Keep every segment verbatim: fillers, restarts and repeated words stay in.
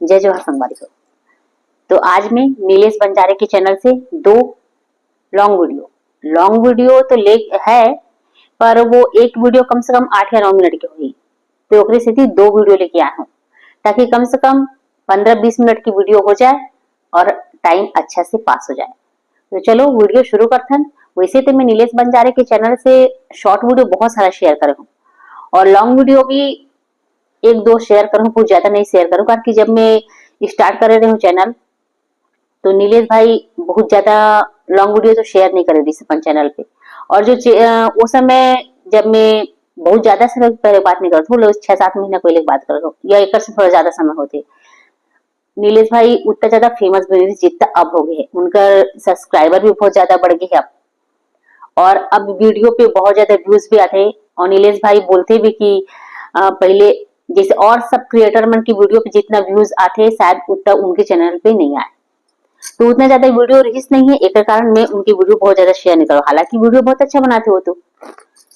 जय जोहार संगवारी हो। तो आज मैं नीलेश बंजारे के चैनल से दो लॉन्ग वीडियो, लॉन्ग वीडियो तो ले है, पर वो एक वीडियो कम से कम आठ या नौ मिनट की होगी, तो ओकरे सेती दो वीडियो लेके आए हूँ, ताकि कम से कम पन्द्रह बीस मिनट की वीडियो हो जाए और टाइम अच्छा से पास हो जाए। तो चलो वीडियो शुरू करथन। वैसे तो मैं नीलेश बंजारे के चैनल से शॉर्ट वीडियो बहुत सारा शेयर करे हूँ और लॉन्ग वीडियो भी एक दो शेयर करूँ, कुछ ज्यादा नहीं शेयर करूँ, कारण कि जब मैं स्टार्ट करे रहे हूँ चैनल, तो नीलेश भाई बहुत ज्यादा लॉन्ग वीडियो तो शेयर नहीं करे रहिस अपन चैनल पे। और जो चे-, अ, वो समय जब मैं बहुत ज्यादा समय पहले बात नहीं करत हूँ, लोग छह सात महीना पहले बात करत हूँ या एकर से थोड़ा ज्यादा समय होते, नीलेश भाई उतना ज्यादा फेमस भी नहीं रहिस जितना अब हो गए हैं। उनकर सब्सक्राइबर भी बहुत ज्यादा बढ़ गए हैं अब, और अब वीडियो पे बहुत ज्यादा व्यूज भी आते हैं। और नीलेश भाई बोलते भी कि अ, पहले जैसे और सब क्रिएटर मन की वीडियो पे जितना व्यूज आते हैं, शायद उतना उनके चैनल पे नहीं आए। तो उतना ज्यादा वीडियो रिलीज नहीं है, एकर कारण मैं उनकी वीडियो बहुत ज्यादा शेयर नहीं करूँ, हालांकि वीडियो बहुत अच्छा बनाते हो तो।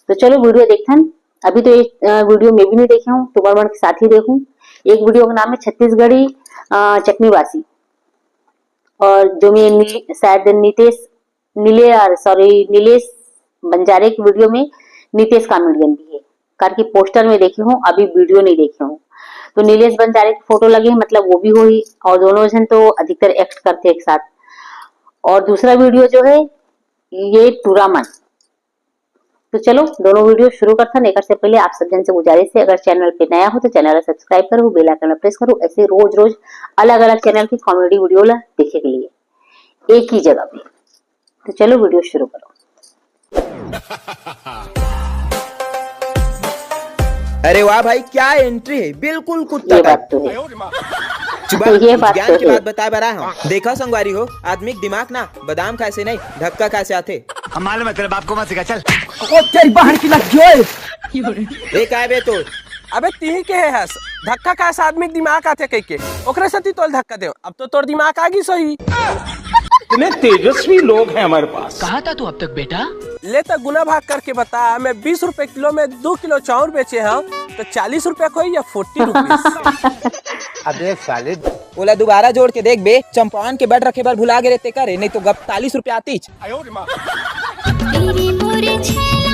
तो चलो वीडियो देखथन। अभी तो एक अ, वीडियो मैं भी नहीं देखे हूँ, तुम्हारे मन के साथ ही देखूँ। एक वीडियो का नाम है छत्तीसगढ़ी अ, चटनी बासी, और जो मैं नी-, शायद नीतीश नीले यार सॉरी नीलेश बंजारे की वीडियो में नीतीश कॉमेडियन भी है, करके पोस्टर में देखी हूँ, अभी वीडियो नहीं देखी हूँ। तो नीलेश बंजारे की फोटो लगी है, मतलब वो भी होही, और दोनों जन तो अधिकतर एक्ट करते एक साथ। और दूसरा वीडियो जो है ये टूरा मन। तो चलो दोनों वीडियो शुरू करथन। एकर से पहले आप सब जन से गुजारिश है, अगर चैनल पे नया हो तो चैनल ला सब्सक्राइब करो, बेल आइकन ला प्रेस करो, ऐसे रोज रोज अलग अलग चैनल की कॉमेडी वीडियो ला देखे के लिए एक ही जगह पे। तो चलो वीडियो शुरू करो। अरे वाह भाई, क्या एंट्री है, बिल्कुल कुत्ता ये टाइप। बात तो है। चुबा, ये कुछ बात ज्ञान तो की है। बात बताए बर आए हंव। देखा संगवारी हो, आदमी के दिमाग ना बादाम खाए से नहीं, धक्का खाए से आथे। हम मालूम है तेरे बाप को मत सिखा, चल। ओ तेरी बहन की लग गई। ए काय बे तो अबे तिही के हे हस, धक्का खाए से आदमी के दिमाग आथे कहिके, ओकरे सेती तोल धक्का देव। अब तो तोर दिमाग आ गिस होही। इतने तेजस्वी लोग हैं हमारे पास। कहाँ था तू अब तक बेटा? ले त गुना भाग करके बता, मैं बीस रुपए किलो में दो किलो चाउर बेचे हंव, तो चालीस रुपए होही या फोर्टी रुपीज? अबे साले। ओला दोबारा जोड़ के देख बे, चंपारण के बट रखे बर भुला गे रे तेकर, नहीं तो गप चालीस रुपया आतीच।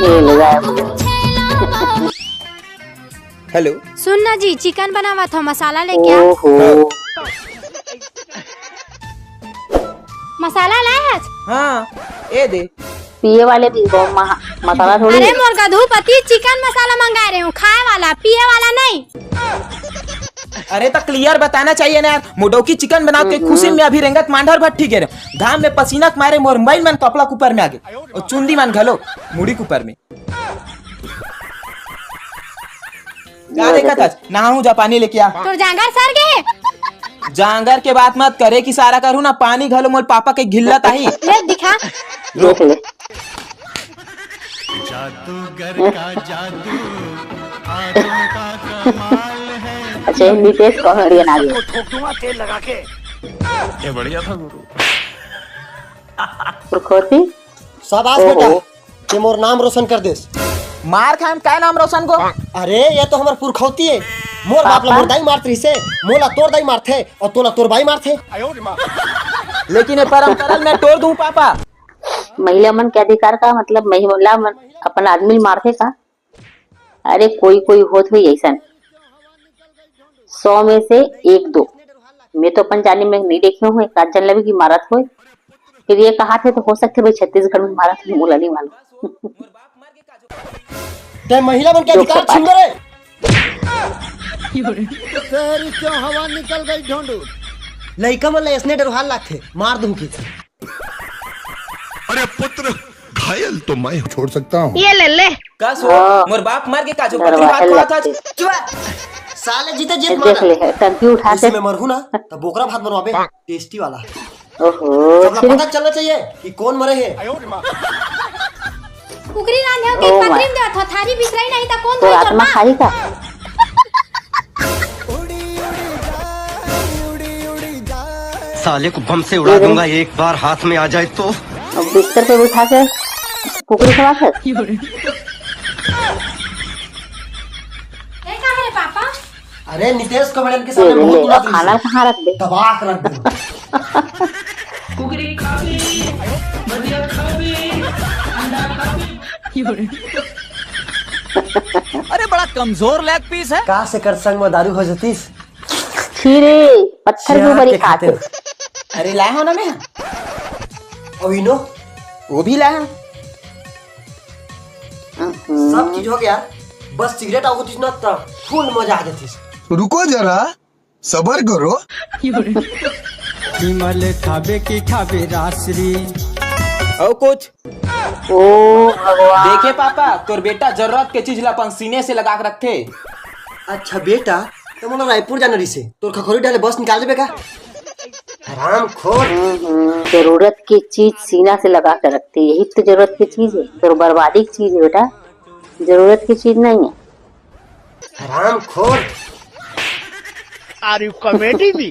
ये ले जाए। हेलो। सुन ना जी, चिकन बनावत हो, मसाला लेके आ। ओहो। मसाला लाए हस? हाँ, ए दे। पिए वाले भी वो महा- मसाला थोड़ी अरे है। मोर गधू पति, चिकन मसाला मंगाए रहे हूँ, खाए वाला, पिए वाला नहीं। अरे तो क्लियर बताना चाहिए ना यार, मुडौकी चिकन बनाते खुशी में अभी रेंगत मांडर भट्टी गे रहे, घाम में पसीना के मारे मोर मइल मन कपड़ा के ऊपर में आ गे, और चुंदी मन घलो मुड़ी के ऊपर में। का देखत हस? नहाहूं जा, पानी लेके आ। तोर जांगर सर गे हे। जांगर के बात मत करे कि सारा करू ना, पानी घलो मोर पापा के घिल्लत आही। ले दिखा। देख ले। जादूगर का जादू, आदम का कमाल है। अच्छा, ये नीतीश कॉमेडियन आ गया। ठोक दूंगा तेल लगा के। ये बढ़िया था गुरु। पुरखौती। शाबाश ओहो। बेटा, ते मोर नाम रोशन कर देस। मार खाए में काय नाम रोशन को? अरे ये तो हमर पुरखौती है। मोर बाप ला मोर दाई मारत रहिसे, मोला तोर दाई मारथे और तोला तोर बाई मारथे। लेकिन ये परंपरा मैं तोड़ दूं पापा। महिला मन के अधिकार का मतलब महिला मन अपन आदमी ल मारथे का? अरे कोई कोई होत हुई ऐसा, सौ में से एक दो। मैं तो अपन जाने में नहीं देखे हूँ, एक आध जन लगे कि मारत होए। फिर ये कहा थे तो हो सकते भाई छत्तीसगढ़ में मारत होए, मोला नहीं मालूम। ते महिला मन के जो अधिकार कपाट। छीन रे। तेरी क्यों हवा निकल गई ढोंडू? लइका मन ला ऐसने डरवाल लागथे, मार दूं कि। अरे पुत्र, घायल तो मैं हूँ। छोड़ सकता हूँ। ये ले ले। का सो? हाँ। मोर बाप मर के का जो डरवा पतरी भात के खात लगते। हस? चुप। साले जीते जीत देख मारा। ले, टंकी उठा इसी के में मरहू ना, तब बोकरा भात बनवाबे, टेस्टी वाला। ओहो, सबला फिर पता चलना चाहिए कि कौन मरे है। कुकरी रांधे हो कि Oh my। पतरी में देवत हो, थारी बिसराई नहीं त कौन तो धोई तोर आत्मा माँ? खाई का? साले को बम से उड़ा दूंगा एक बार हाथ में आ जाए तो। अब बिस्तर पे बिठा के कुकरी खवा कर। ये का है पापा? अरे नितेश को मैडम के सामने मुंह तुला खाना कहाँ रख दे? दबा के रख दे। कुकरी खाबे, मदिया खाबे, अंडा खाबे। अरे बड़ा कमजोर लेग पीस है। का से कर संग में दारू हो जतीस? छी रे, पत्थर के ऊपर ही खाते। अरे लाए हो ना मैं। अउ इनो? वो भी लाए हो। सब चीज हो गया, बस सिगरेट आगू तीस ना त फुल मजा आ जातीस। रुको जरा, सबर करो। विमल खाबे की खाबे रासरी। अउ कुछ? ओ भगवान। देखे पापा, तोर बेटा जरूरत के चीज ला अपन सीने से लगा के रखथे। अच्छा बेटा, तो मोला रायपुर जाना रहिसे, तोर खखोरी डाले बस निकाल देबे का? हरामखोर। हम्म, जरूरत की चीज सीना से लगा के रखते, यही तो जरूरत की चीज है। तोर बर्बादी की चीज है बेटा, जरूरत की चीज नहीं है। हरामखोर। Are you comedy me?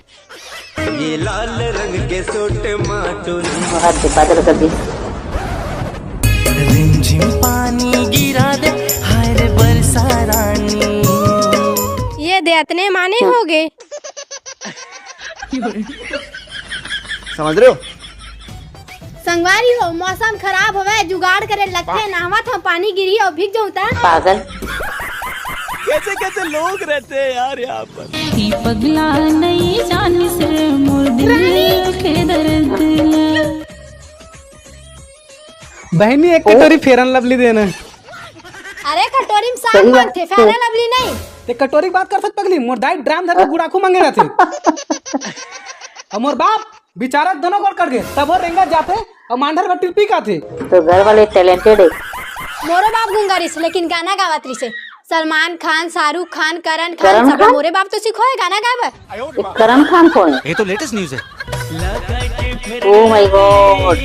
ये लाल रंग के सूट मा तो बहुत बादल कर दी। रिमझिम पानी गिरा दे, हाय रे बरसा रानी। ये दे अतने माने हो गए। समझ रहे हो? संगवारी हो, मौसम खराब होवे, जुगाड़ करे लगथे, नहावत हो, पानी गिरी अउ भीग जाऊं ता। पागल। कैसे कैसे लोग रहते हैं यार यहाँ पर। ई पगला नहीं जानिस रे मोर दिल के दर्द ला। बहनी एक कटोरी फेरन लवली देना। अरे कटोरी में साग मांगथे, फेरन लवली नहीं। ते कटोरी की बात कर सकत पगली, मोर दाई ड्राम धर के गुड़ाखू मांगे रहथे। अउ मोर बाप बेचारा दोनों गोड़ कट गए, तब वो रेंगत जाथे अउ मांडर भट्टी पी के आथे। तो घर वाले talented है। मोरो बाप गूंगा रिस, लेकिन गाना गावत रिसे। सलमान खान, शाहरुख खान, करण खान, करण सब खान? मोरे बाप तो सिखोए गाना गावे। ये करण खान कौन है? ये तो latest news है। Oh my God।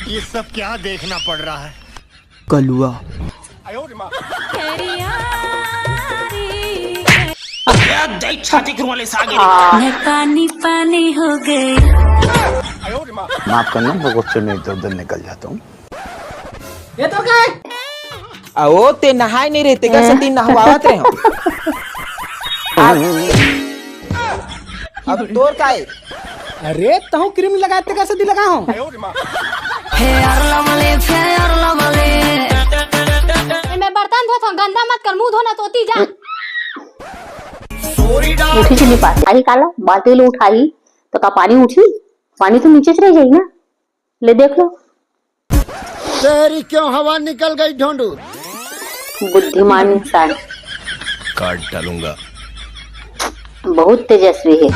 ये सब क्या देखना पड़ रहा है? कलुआ। मैं पानी पानी हो गई। माफ करना, मैं गुस्से में इधर उधर निकल जाता हूँ। ये तो क्या है? आओ, ते नहाए नहीं रहते का? सती नहवावत रहे हो। अब तोर का है? अरे, तहूँ क्रीम लगाए ते कैसे दी लगा हो? हे यार लवली, हे यार लवली। ए, मैं बर्तन धोत हूँ, गंदा मत कर, मुंह धोना तोती जा। उठी चली पास। आई काला, बाल्टी ले उठाई, तो का पानी उठी? पानी तो नीचे से रह जाई ना। ले देख लो। तेरी क्यों हवा निकल गई ढोंडू? बुद्धिमान इंसान। काट डालूंगा। बहुत तेजस्वी है।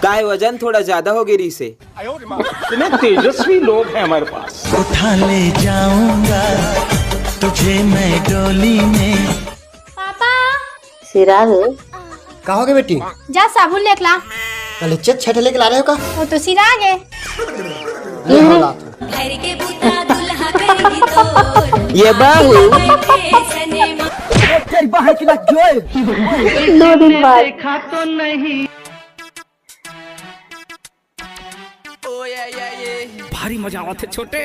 काय वजन थोड़ा ज्यादा हो गई रीसे। इतने तेजस्वी लोग हैं हमारे पास। उठा ले जाऊंगा तुझे मैं डोली में। पापा। सिराग। का हो गए बेटी? जा साबुन लेके ला। अरे चेत छठे लेके ला रहे हो का? वो तो सिराग है। ये हो लात। घर के बूता दुल्हा करेगी तो ये बाहू। तेरी बाहर की लग गई। दो दिन बाद। देखा तो नहीं। भारी मजा आवत है छोटे।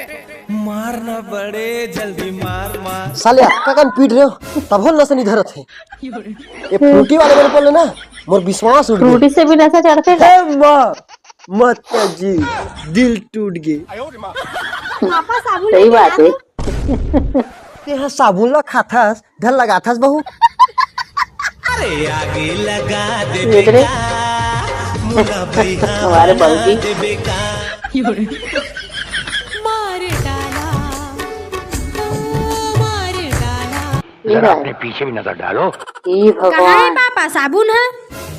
मारना बड़े जल्दी मार मार। साले अक्का कन पीट रहे हो, तब हो नस नहीं धरत है। ये फ्रूटी वाले मेरे बोले ना, मोर विश्वास उठ गया। फ्रूटी से भी नशा चढ़ते का? हे माँ, माता जी, दिल टूट गए। पापा साबुन सही लेके बात आ है। तो। ते हा साबुन ला खाथस, ढल लगाथस बहू। अरे आगे लगा दे देख रे। बेटा, मुला भैया हमारे बना बाबूजी। दे बेटा। मार डाला, मार डाला। ये जरा बात। अपने पीछे भी नजर डालो। ये कहाँ है भगवान। पापा साबुन है?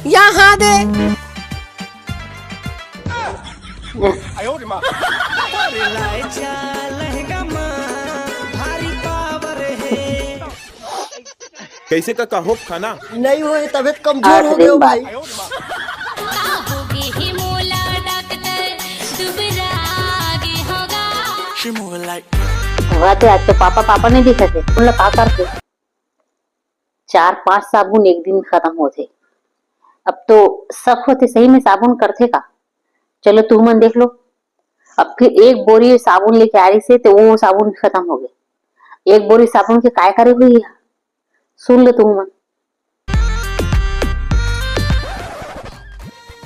यहाँ दे। कैसे का कहो खाना? नहीं होए तबीयत कमजोर आठ हो दिन गयो बाद। भाई। वाह, ते आज तो पापा, पापा नहीं दिखा थे। उन लोग का करते? चार पांच साबुन एक दिन खत्म होते। अब तो शक होते सही में साबुन करते का। चलो तुमन देख लो, अब फिर एक बोरी साबुन लेके आ रही से, तो वो साबुन भी खत्म हो गए। एक बोरी साबुन के काय करे हुई है? सुन ले तुमन।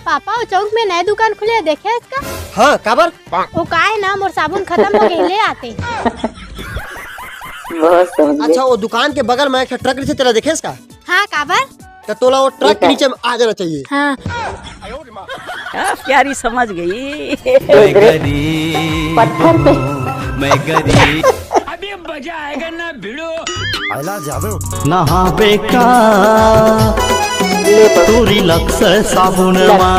पापा, वो चौक में नया दुकान खुले हे, देखे हस का? हाँ, काबर? वो का हे ना, मोर साबुन खतम हो गे, ले आते। बहुत समझ गए। अच्छा, वो दुकान के बगल में एक ठो ट्रक रहिथे, तेला देखे हस का? हाँ, काबर? त तोला वो ट्रक के नीचे में आ जाना चाहिए। हाँ। आप प्यारी समझ गई। मैं गरीब पत्थर पे। मैं गरीब। अभी मजा आएगा ना भिड़ो। नहाबे का ले बस। तोरी लक्स साबुन मा।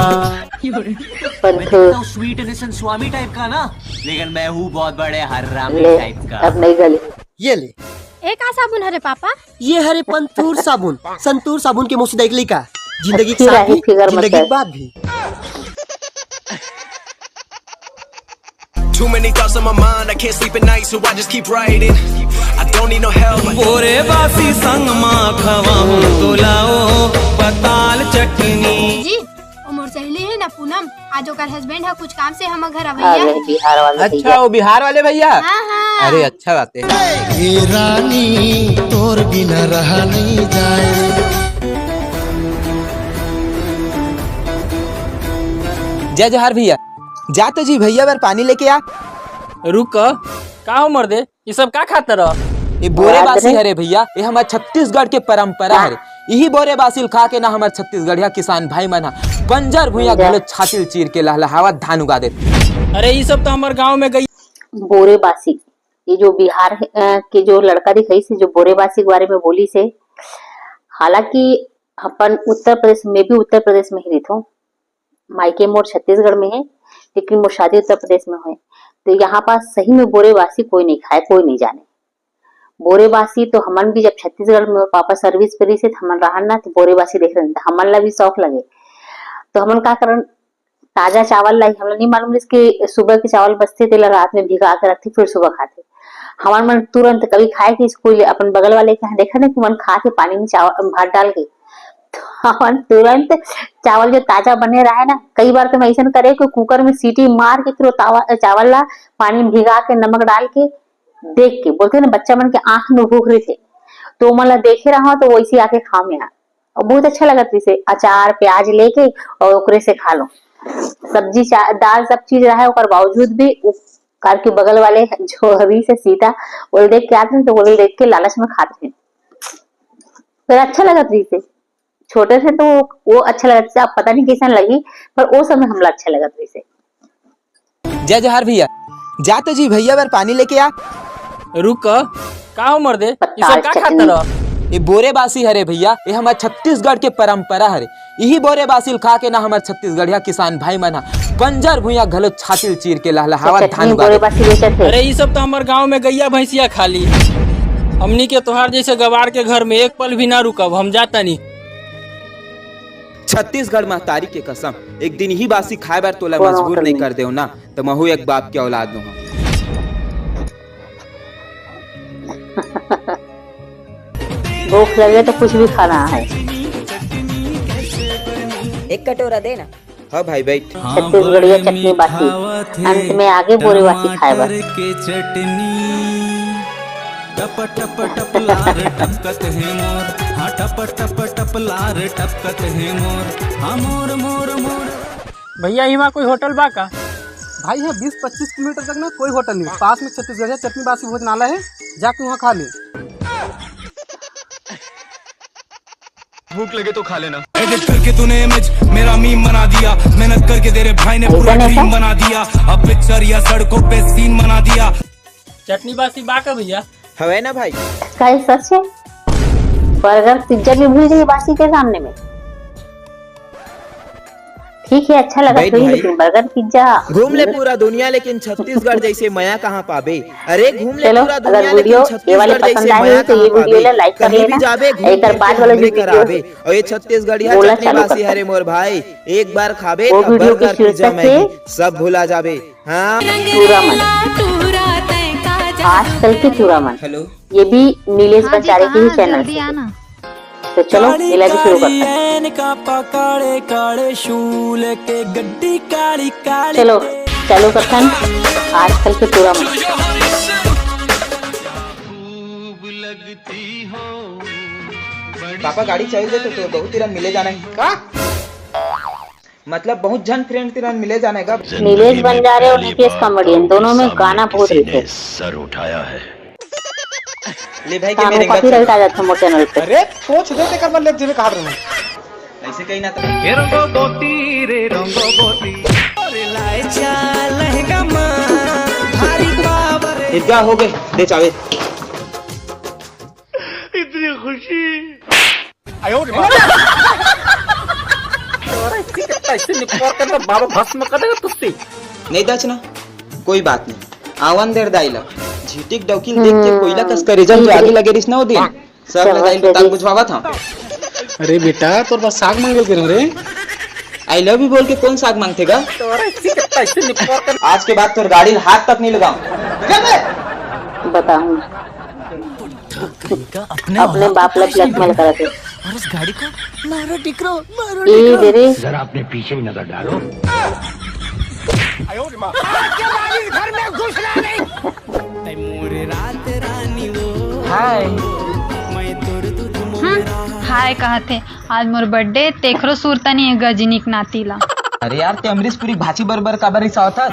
पंथू। स्वीट इनोसेंट स्वामी टाइप का ना, लेकिन मैं हूँ बहुत बड़े हरामी ले, टाइप का। अब नहीं गली। ये ले। ए का साबुन हरे पापा? ये हरे पंतूर साबुन। संतूर साबुन के मौसी देख ली का? जिंदगी के साथ भी, जिंदगी के बाद भी। Too many thoughts on my mind, I can't sleep at night, so I just keep writing. I don't need no help. बोरे बासी संग मा खवाहूं तोला ओ पताल चटनी। जी, ओ मोर सहेली हे ना पूनम, आज ओकर हस्बैंड ह कुछ काम से हमर घर अवइया हे। बिहार वाले भैया। अच्छा, वो बिहार वाले भैया? हाँ, हाँ। अरे, अच्छा बात हे। ए रानी, तोर बिना रहा नहीं जाए। जय जोहार भैया। जा तो जी भैया बर पानी लेके आ। रुक, का हो मर्दे? ये सब का खात रह? ये बोरे बासी हरे भैया, ये हमर छत्तीसगढ़ के परंपरा हरे। इही बोरे बासी ल खा के ना हमर छत्तीसगढ़िया किसान भाई मन ह बंजर भुइयां घलो छाती ल चीर के लहलहावत धान उगा देथे। अरे, ये सब तो हमर गांव में गई। बोरे बासी, ये जो बिहार, अ, के जो लड़का दिखाइस हे, जो बोरे बासी के बारे में बोलिस हे, हालांकि अपन उत्तर प्रदेश में भी, उत्तर प्रदेश में ही रहिथों, मायके मोर छत्तीसगढ़ में हे, लेकिन मोर शादी उत्तर प्रदेश में होए। तो यहाँ पास सही में बोरे बासी कोई नहीं खाए, कोई नहीं जाने। बोरे बासी तो हमन भी जब छत्तीसगढ़ में पापा सर्विस पे रहिस हे, तो हमन रहन ना, तो बोरे बासी देखे रहेन, तो हमन ला भी शौक लगे। तो हमन का करन, ताजा चावल ला, हमला नहीं मालूम रहिस कि सुबह के चावल बचथे, तेला रात में भिगा के रखथे, फिर सुबह खाथे। हमन मन तुरंत कभी खाए के कोई ले, अपन बगल वाले के यहाँ देखा ना कि मन खा के पानी में चावल, भात डाल के, तो हमन तुरंत चावल जो ताजा बने रहे ना, कई बार तो मैं ऐसन करे कि कुकर में सीटी मार के फिर वो तावा-, चावल ला पानी में भिगा के नमक डाल के देख के, बोलथे ना बच्चा मन के आंख में भूख रहिथे, तो ओमन ला देखे रहा तो वैसे आके खाओ मैं। और बहुत अच्छा लगत रहिसे, अचार प्याज लेके और ओकरे से खा लो। सब्जी चा-, दाल सब चीज रहे, ओकर बावजूद भी उ घर के बगल वाले जो रहिसे सीता, ओला देख के आते हैं तो ओला देख के लालच में खाते हैं। फिर अच्छा लगत रहिसे। छोटे से तो वो अच्छा लगत रहिसे, अब पता नहीं कैसन लगी, पर वो समय हमला अच्छा लगत रहिसे। जय जोहार भैया। जा तो जी भैया बर पानी लेके आ। रुक, का हो मर्दे, ये सब का खात रह? ये बोरे बासी हरे भैया, ये हमर छत्तीसगढ़ के परंपरा हरे। इही बोरे बासी ल खा के ना हमर छत्तीसगढ़िया किसान भाई मन ह बंजर भुइयां घलो छाती ल चीर के लहलहावत धान उगा देथे। अरे, ये सब तो हमर गांव में गैया भैंसिया खा ली। हमनी के तोहार जैसे गवार के घर में एक पल भी ना रुकब, हम जाता नहीं। छत्तीसगढ़ महतारी के कसम, एक दिन इही बासी खाए बर तोला मजबूर नहीं कर देव ना, त महू एक बाप के औलाद नोहंव। भूख लगे तो कुछ भी खाना है। एक कटोरा दे ना। हाँ भाई, बैठ। छत्तीसगढ़िया चटनी बासी, अंत में आगे बोरे बासी खाए बर। टप टप टप लार टपकत हे मोर, हाँ टप टप टप लार टपकत हे मोर, हाँ मोर मोर मोर। भैया, इहाँ कोई होटल बा का? भाई, यहाँ बीस पच्चीस किलोमीटर तक ना कोई होटल नहीं। पास में छत्तीसगढ़िया चटनी बासी भोजनालय है, जाके वहाँ खा ले। भूख लगे तो खा लेना। Edit करके तूने image मेरा meme बना दिया, मेहनत करके तेरे भाई ने पूरा dream बना दिया, अब पिक्चर या सड़कों पे scene बना दिया। चटनी बासी बा का भैया? हवे ना भाई। का ये सच है? बर्गर पिज्जा भी भूल गई बासी के सामने में। ठीक है, अच्छा लगा भाई, लेकिन बर्गर पिज्जा। घूम ले पूरा दुनिया, लेकिन छत्तीसगढ़ जैसे मया कहाँ पाबे? अरे घूम ले पूरा दुनिया, लेकिन छत्तीसगढ़ जैसे मया कहाँ पाबे? कभी भी जाबे, घूम फिर के हमरे घर आबे। और ये छत्तीसगढ़िया चटनी बासी हरे मोर भाई, एक बार खाबे तो बर्गर पिज्जा मैगी सब भुला जाबे। हाँ। टूरा मन। आजकल के टूरा मन। हेलो। ये भी नीलेश बंजारे के ही चैनल से। तो चलो, एला भी शुरू करथन। चलो, चालू करथन आजकल के टूरा मन। पापा गाड़ी चाहिए दे तो, तो बहुत तिरन मिले जाना है। का? मतलब बहुत झन फ्रेंड तिरन मिले जाना है का? नीलेश बंजारे और नितेश कॉमेडियन दोनों में गाना बहुत हिट है। सर उठाया है। ले भाई के कानू मेरे का फिर आ जाता मोर चैनल पे। अरे पोछ दे तेकर मन ले जेमे कहा रहूं। ऐसे कहीं ना तो। ए रंगो गोती रे रंगो गोती। अरे लाए चा लहंगा मा भारी पावर। इतना हो गए, दे चावे। इतनी खुशी। आयो रे माँ। तोरा इसी के पैसे निकाल कर तो बाबा भस्म कर देगा तुझसे। नहीं दचना, कोई बात नहीं। आवन देर दाइला। झिटिक डौकिल देख के कोयला कस करेजा में जो आगी लगे रिस ना हो दिन। सब ले दाइल बताल बुझवावत हाँ। अरे बेटा, तोर पास साग मांगल के रे। आई लव यू बोल के कौन साग मांगथे गा? तोरा इसी के पैसे निकाल कर। आज के बाद तोर गाड़ी हाथ तक नहीं लगाऊं। बताऊं। अपने बाप ला ब्लैकमेल करत हे। और उस गाड़ी को मारो टिकरो, मारो ए टिकरो। दे रे। जरा अपने पीछे भी नजर डालो। हाय। हम्म, हाय कहत हे। आज मोर बर्थडे, तेखरो सुरता नहीं है गजनी के नाती ला। अरे यार, ते अमरीश पुरी भाची बरबर काबर रिसावत हस?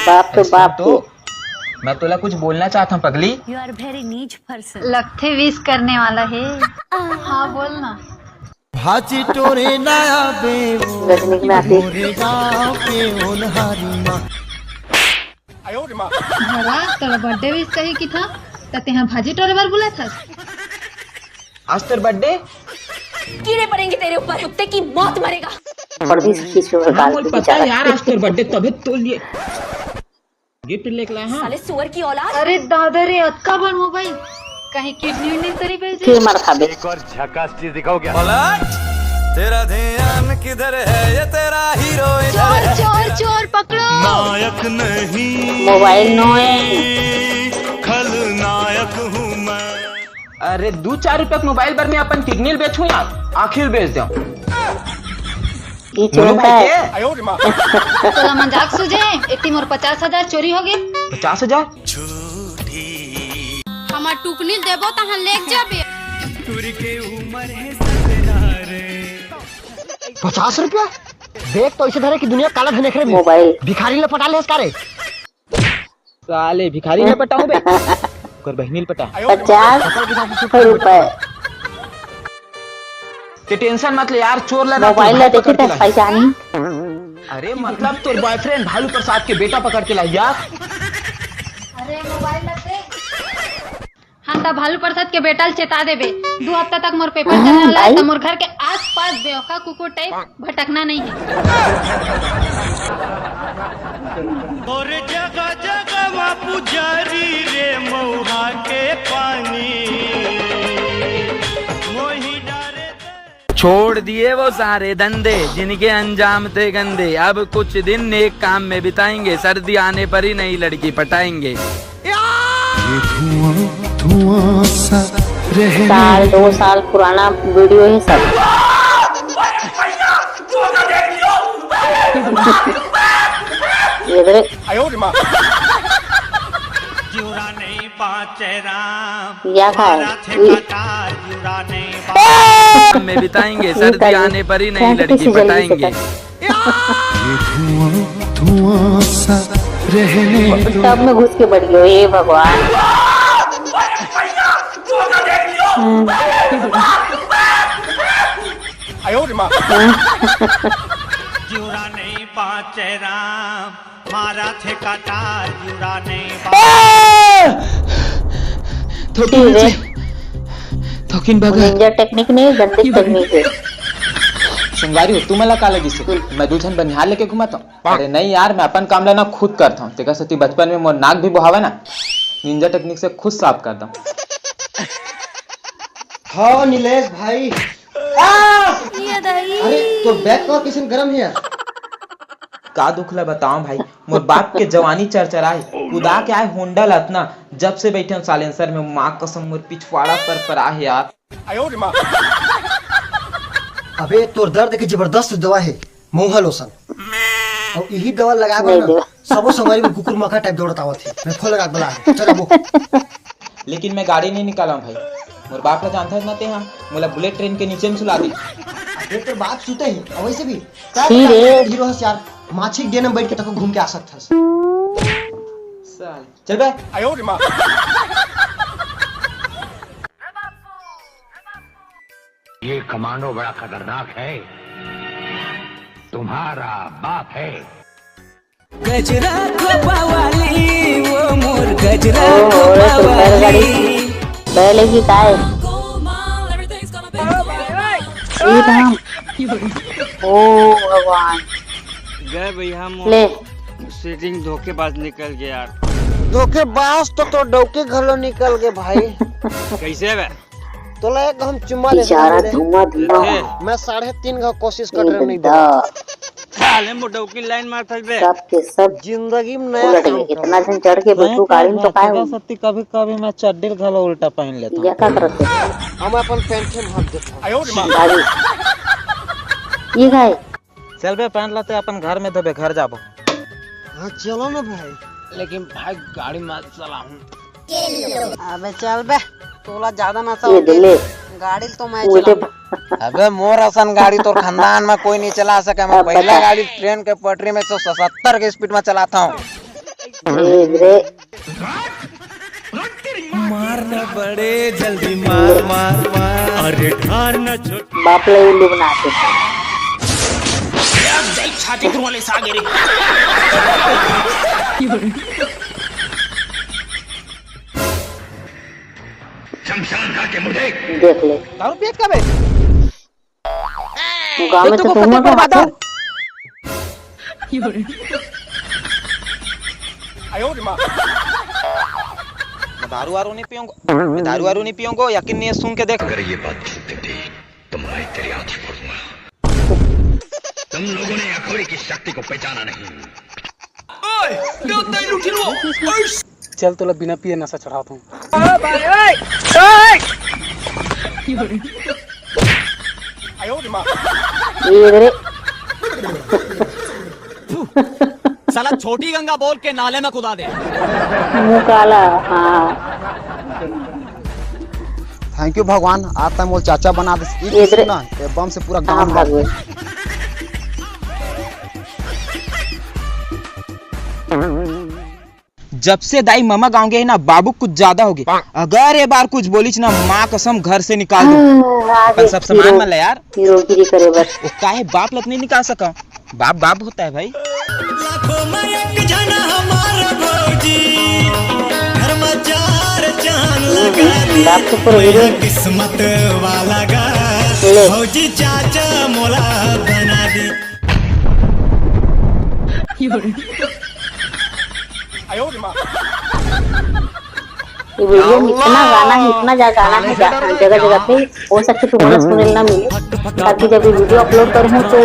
बाप तो बाप तो। मैं तोला कुछ बोलना चाहता हूँ पगली। You are very नीच person। लगथे विश करने वाला है। हाँ, बोल ना। भाजी टोरे नया बे। गजनी के नाती। मोरे गाँव के ओनहारी माँ। भला तोला बर्थडे विश कही कि था, त तेहा भाजी टोरे बर बुलाथस। आज तोर बर्थडे। कीड़े पड़ेंगे तेरे ऊपर, कुत्ते की मौत मरेगा। पर भी किसी और हाँ, काल मोर की पता है बेचारा। यार, आज तोर बर्थडे, तभी तो लिए गिफ्ट लेके लाया हाँ। साले सुअर की औलाद। अरे दादा रे, अतका बड़ मोबाइल, कहीं किडनी उडनी तो नहीं बेच दे? फिर मार खाबे। एक और झकास चीज दिखाओ क्या? पलट, तेरा ध्यान किधर है? ये तेरा हीरो इधर चोर, है। चोर, चोर, पकड़ो। नायक नहीं, मोबाइल नो है। खलनायक हूँ मैं। अरे, दू चार रुपया के मोबाइल बर मैं अपन किडनी ल बेचूं यार, आँखी ल बेच देंव। ई चोर का है? तोला मजाक सूझे, एती मोर पचास हजार चोरी हो गे। पचास हजार? हमार टुकनी ल देबो तहाँ लेके जाबे। पचास रुपया? देख तो ऐसे धरे कि दुनिया काला धन एकरे में। मोबाइल। भिखारी ल पटा ले इसका रे। साले भिखारी ल पटाऊं बे। ओकर बहिनी ल पटा। पचास रुपए। ते टेंशन मत ले यार, चोर ला ना मोबाइल ला देखे थे पहचानी। अरे मतलब तोर बॉयफ्रेंड भालू प्रसाद के बेटा पकड़ के लाई यार। अरे मोबाइल ला दे। हाँ, त भालू प्रसाद के बेटा ल चेता देबे, दू हफ्ता तक मोर पेपर चलने वाला है, त मोर घर के आसपास बेवफा कुकुर टाइप भटकना नहीं है। और जगह जगह मा पुजारी रे मऊहा के पानी, मोही डारे छोड़ दिए वो सारे धंधे जिनके अंजाम थे गंदे। अब कुछ दिन नेक काम में बिताएंगे, सर्दी आने पर ही नई लड़की पटाएंगे। ये धुआं धुआं सा रहने साल, दो साल पुराना वीडियो है सब। ये देख। जुड़ा नहीं पाचे राम, या खाए? में बिताएंगे, सर्दी आने पर ही नई लड़की पटाएंगे। ये धुआं धुआं सा रहने दो। टब में घुस के बैठ गयो, हे भगवान। हम्म। जुड़ा नहीं पाचे राम, मारा थे कटार जुड़ा नहीं। थोकिन ठीक है। नीचे। थोकिन बगल। निंजा टेक्निक नहीं, गंदी टेक्निक है। संगवारी हो, तुमन ला का लगिस हे? मैं दू झन बनिहार लेके घूमत हूँ। अरे नहीं यार, मैं अपन काम ला ना खुद करत हूँ। तेकर सेती बचपन में मोर नाक भी बोहावे ना, निंजा टेक्निक से खुद साफ कर दूँ। हाँ नीलेश भाई, आ! ये दही। अरे, तोर बैक कवर कइसन गरम हे यार? का दुख ला बतावं भाई, मोर बाप के जवानी चरचराए, कुदा के आए होंडा ला अतना, जब से बैठे हूँ साइलेंसर में, माँ कसम मोर पिछवाड़ा परपराए हे यार। अबे, तोर दर्द के जबरदस्त दवा हे, मऊहा लोशन। अउ इही दवा लगाए बर ना, सबो संगवारी में कुकुर माखा टाइप दौड़त आवत हे। मैं फोन लगा के बला, चल अबो। लेकिन मैं गाड़ी नहीं निकालंव भाई। अउ बाप ला जानथस ना तेहा, मोला बुलेट ट्रेन के नीचे में सुला दे। अबे तोर बाप सुते ही, अउ वइसे भी का हीरो हस यार, माछी के डेना में बइठ के तको घूम के आ सकथस। साले चल बे। ये कमांडो बड़ा खतरनाक है। तुम्हारा बाप है। गजरा खोपा वाली, वो मोर गजरा खोपा वाली। बैले की काय? ई राम। ओ भगवान। गए भैया, मोर ले। सेटिंग धोखेबाज निकल गया यार। धोखेबाज तो तोर डौकी घलो निकल गे भाई। कइसे बे? तोला एक हम चुम्मा दे बेचारा धुआं धुआं। मैं साढ़े तीन घाव कोशिश कर रहे नहीं। साले मोर डौकी लाइन मार थस बे। सब के सब जिंदगी में नया उलट गए। इतना दिन चढ़ के बैठू गाड़ी में तो काय हो? सत्ती कभी कभी मैं चड्डी घलो उल्टा पहन लेता हूँ। ये का करत हे? हम अपन पैंटे में हाथ देता हूँ। भाभी, ये काय? चल बे, पैंट ला ते अपन घर में धोबे, घर जाबो। हाँ, चलो ना भाई। लेकिन भाई, गाड़ी मत चलाऊं। अबे चल बे, तोला ज्यादा नशा ये हो गया। गाड़ी तो मैं चलाऊं। अबे मोर असन गाड़ी तोर खानदान में कोई नहीं चला सके। मैं पहला गाड़ी ट्रेन के पटरी में एक सौ सत्तर के स्पीड में चलाता हूँ। मार न बड़े जल्दी मार, मार, मार। अरे ठार न छोट। बाप ले उल्लू बना के। छाती वाले सागे रे। शमशान घाट के मुर्दे। देख ले। दारू पियत का बे? गाँव में तो तुम मत बादल। मैं दारू वारू नहीं पीऊंगा, मैं दारू वारू नहीं पीऊंगा, यकीन नहीं है, सुन के देख। अगर ये बात झूठ निकली तो मैं तेरी आंखें फोड़ दूंगा। तुम लोगों ने अखोरी की शक्ति को पहचाना नहीं। चल तोला बिना पिए नशा चढ़ाता हूँ। ये रे। साला छोटी गंगा बोल के नाले में कुदा दे। मुंह काला। हाँ। Thank you भगवान, आज तक मोर चाचा बना दे। ये रे। ना, ये बम से पूरा गांव हाँ, भाग गए। जब से दाई ममा गाँव गे हे ना, बाबू कुछ ज्यादा हो गे। अगर ए बार कुछ बोलिच ना, माँ कसम घर से निकाल दूँ। हाँ, अपन सब सामान मन ला यार। हीरोगिरी करे बर। वो काहे बाप ला तो नहीं निकाल सका? बाप बाप होता है भाई। लाखों में एक जना हमारा भौजी, घर में चार चांद लगा दी। बाप तो पूरा हीरो। किस्मत वाला गा, ले। भौजी चाचा मोला बना दी। ये वीडियो में इतना गाना है, इतना ज्यादा गाना है, जा-, जगह जगह पे। हो सकता है तुम्हारा सुनने ना मिले, ताकि जब ये वीडियो अपलोड करूँ तो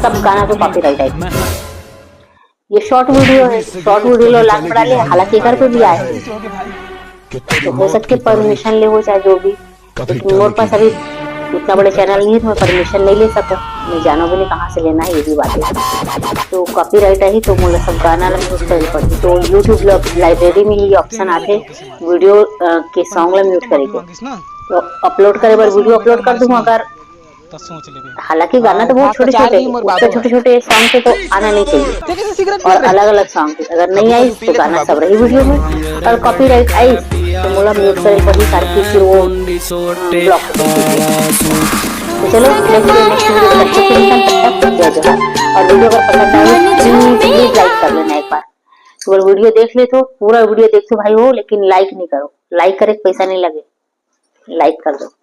सब गाना तो कॉपीराइट आएगा। ये शॉर्ट वीडियो है, शॉर्ट वीडियो ला लाख बना ले, हालांकि घर पे भी आए। तो हो सकता है परमिशन ले हो, चाहे जो भी। मोर पास अभी उतना बड़े चैनल नहीं है, तो मैं परमिशन नहीं ले सकूँ। मैं जानो भी नहीं कहाँ से लेना है, ये भी बात है। तो कॉपीराइट आही तो मोला सब गाना ला म्यूट करे पड़ही। तो YouTube ला लाइब्रेरी में ये ऑप्शन आथे, वीडियो, अ, के सॉन्ग ला म्यूट करे के। तो अपलोड करे बर वीडियो अपलोड कर दूँ, अगर हालांकि गाना तो बहुत छोटे छोटे, उतना छोटे छोटे सॉन्ग से तो आना नहीं चाहिए। और अलग अलग सॉन्ग से अगर नहीं आई तो गाना सब रही वीडियो में, और कॉपीराइट आई तो मोला म्यूट करे पड़ही, ताकि फिर वो, अ, ब्लॉक हो जाए। तो चलो, मिलते हैं नेक्स्ट वीडियो में, तब तक के लिए तब तक जय जोहार। और वीडियो अगर पसंद आए तो प्लीज, प्लीज लाइक कर लेना एक बार। तो अगर वीडियो देख ले तो पूरा वीडियो देख लो भाई हो, लेकिन लाइक नहीं करो, लाइक करे पैसा नहीं लगे, लाइक कर दो।